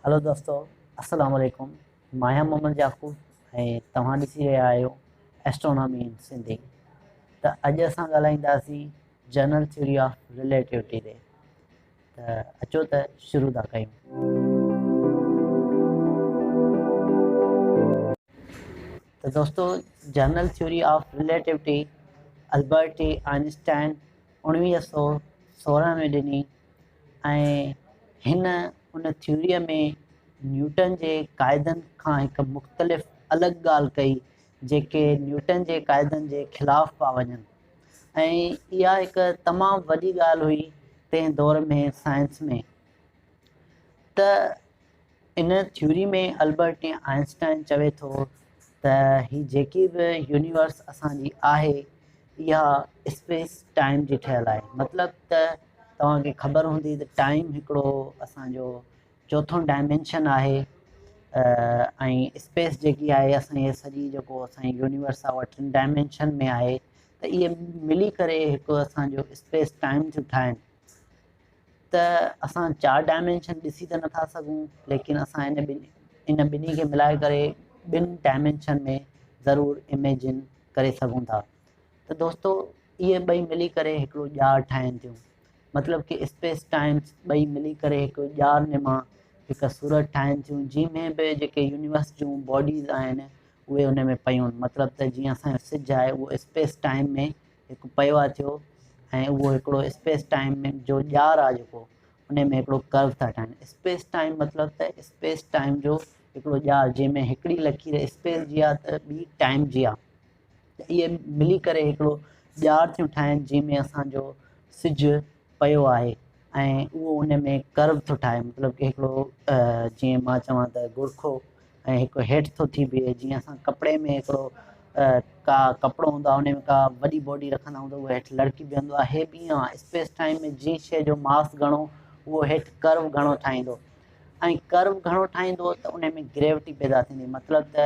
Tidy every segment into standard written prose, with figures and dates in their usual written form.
هلو دوستو السلام عليڪم مان آهيان محمد يعقوب ۽ توهان ڏسي رهيا آهيو ايسٽرونامي ان سنڌي. ته اڄ اسان ڳالهائينداسين جنرل ٿيوري آف رليٽيوٽي تي. ته اچو ته شروع ٿا ڪيون. ته دوستو general theory of relativity Albert Einstein 1916 ۾ ڏني ۽ هن ان ٿيوريء ۾ نيوٽن جي قاعدن کان هڪ مختلف الڳ ڳالهه ڪئي جيڪي نيوٽن جي قاعدن جي خلاف پيا وڃن ۽ اها هڪ تمام وڏي ڳالهه هئي تنهن دور ۾ سائنس ۾. ته ان ٿيوري ۾ البرٽ آئنسٽائن چوي ٿو ته هي جيڪي به يونيورس اسان جي آهي اها اسپيس ٽائيم جي ٺهيل آهي. مطلب ته توهان کي خبر هوندي ته ٽائيم هڪڙو اسان جو چوٿون ڊائمينشن آهي ۽ اسپيس جيڪي آهي اسان جي سڄي جيڪو اسان جي يونيورس آهي اها ٽن ڊائمينشن ۾ آهي ته اهي ملي ڪري هڪ اسان جو اسپيس ٽائيم ٿيون ٺاهن. ته اسان چار ڊائمينشن ڏسي ته نٿا سگهون ليڪن اسان ان ٻنهي کي ملائي ڪري ٻن ڊائمينشن ۾ ضرور اميجن ڪري سگهون ٿا. ته دوستو اهي ٻئي ملي ڪري هڪڙو ڄار ٺاهين ٿيون. مطلب ڪي اسپيس ٽائيم ٻئي ملي ڪري هڪ ڄار نما هڪ صورت ٺاهين ٿيون جنهن ۾ به جيڪي يونيورس جون باڊيز آهن اهي ان ۾ پيون. مطلب ته جيئن اسان جو سج آهي اهو اسپيس ٽائيم ۾ هڪ پيو آ ٿيو ۽ اهو هڪڙو اسپيس ٽائيم ۾ جو ڄار آ جيڪو ان ۾ هڪڙو ڪرو ٿا ٺاهن. اسپيس ٽائيم مطلب ته اسپيس ٽائيم جو هڪڙو ڄار جنهن ۾ هڪڙي لڪير اسپيس جي آ ته ٻي ٽائيم جي آ ته اهي ملي ڪري هڪڙو ڄار ٿيون ٺاهن جنهن ۾ اسان جو سج پيو آهي ۽ اهو ان ۾ ڪرو ٿو ٺاهي. مطلب ڪي هڪڙو جيئن مان چوان ته گرکو ۽ هڪ هيٺ ٿو ٿي بيهي. جيئن اسان ڪپڙي ۾ هڪڙو ڪا ڪپڙو هوندو آهي ان ۾ ڪا وڏي باڊي رکندا آهيون ته اهو هيٺ لڙڪي بيهندو آهي. هي به ائين آهي اسپيس ٽائيم ۾ جنهن شيء جو ماس گهڻو اهو هيٺ ڪرو گهڻو ٺاهيندو ۽ ڪرو گهڻو ٺاهيندو ته ان ۾ گريوٽي پيدا ٿيندي. مطلب ته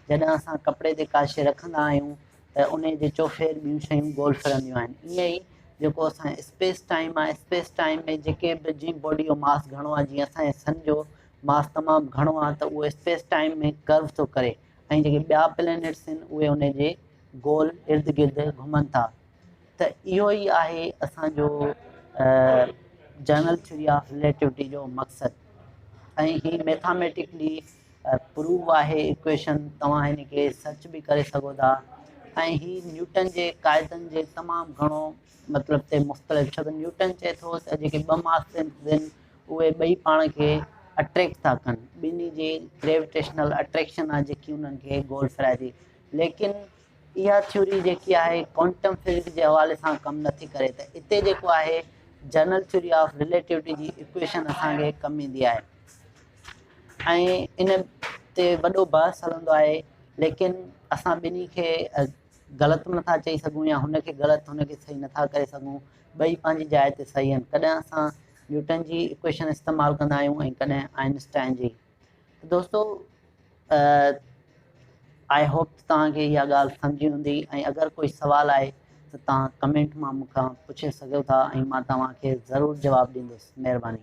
جڏهن اسان ڪپڙي تي ڪا شيء رکندا آهيون ته ان جي چوڦير ٻيون شيون گول ڦرنديون آهن. ائين ئي جيڪو اسان جو اسپيس ٽائيم آهي اسپيس ٽائيم ۾ جيڪي به جنهن باڊي جو ماس گهڻو آهي جيئن اسان جي سن جو ماس تمام گهڻو آهي ته اهو اسپيس ٽائيم ۾ ڪرو ٿو ڪري ۽ جيڪي ٻيا پلينيٽس آهن اهي ان جي گول ارد گرد گهمن ٿا. ته اهو ئي آهي اسان جو جنرل ٿيوري آف رليٽيوٽي جو مقصد ۽ هي ميٿاميٽڪلي پروو آهي اڪويشن. توهان هن کي سرچ به ڪري سگهو ٿا ۽ هي نيوٽن جي قاعدن جي تمام گهڻو مطلب تي مختلف ڇو ته نيوٽن چئي ٿو ته جيڪي ٻه ماس آهن اهي ٻئي پاڻ کي اٽريڪٽ ٿا ڪن ٻنهي جي گريويٽيشنل اٽريڪشن آهي جيڪي انهن کي گول ڦرائي ٿي. ليڪن اها ٿيوري جيڪي آهي ڪوانٽم فزڪس جي حوالي سان ڪم نٿي ڪري. ته اتي جيڪو آهي جنرل ٿيوري آف رليٽيوٽي جي اڪويشن اسان کي ڪم ايندي آهي ۽ ان تي وڏو بحث هلندو آهي. ليڪن اسان ٻنهي کي غلط به نٿا چئي سگهون يا هن کي غلط هن کي صحيح نٿا ڪري سگهون. ٻئي پنهنجي جاء تي صحيح آهن. ڪڏهن اسان نيوٽن جي اڪويشن استعمال ڪندا آهيون ۽ ڪڏهن آئنسٽائن جي. ته دوستو I hope توهان کي اها ڳالهه سمجهي هوندي ۽ اگر ڪوئي سوال آهي ته توهان ڪمينٽ مان مون کان پڇي سگهو ٿا ۽ مان توهان کي ضرور جواب ڏيندس. مهرباني.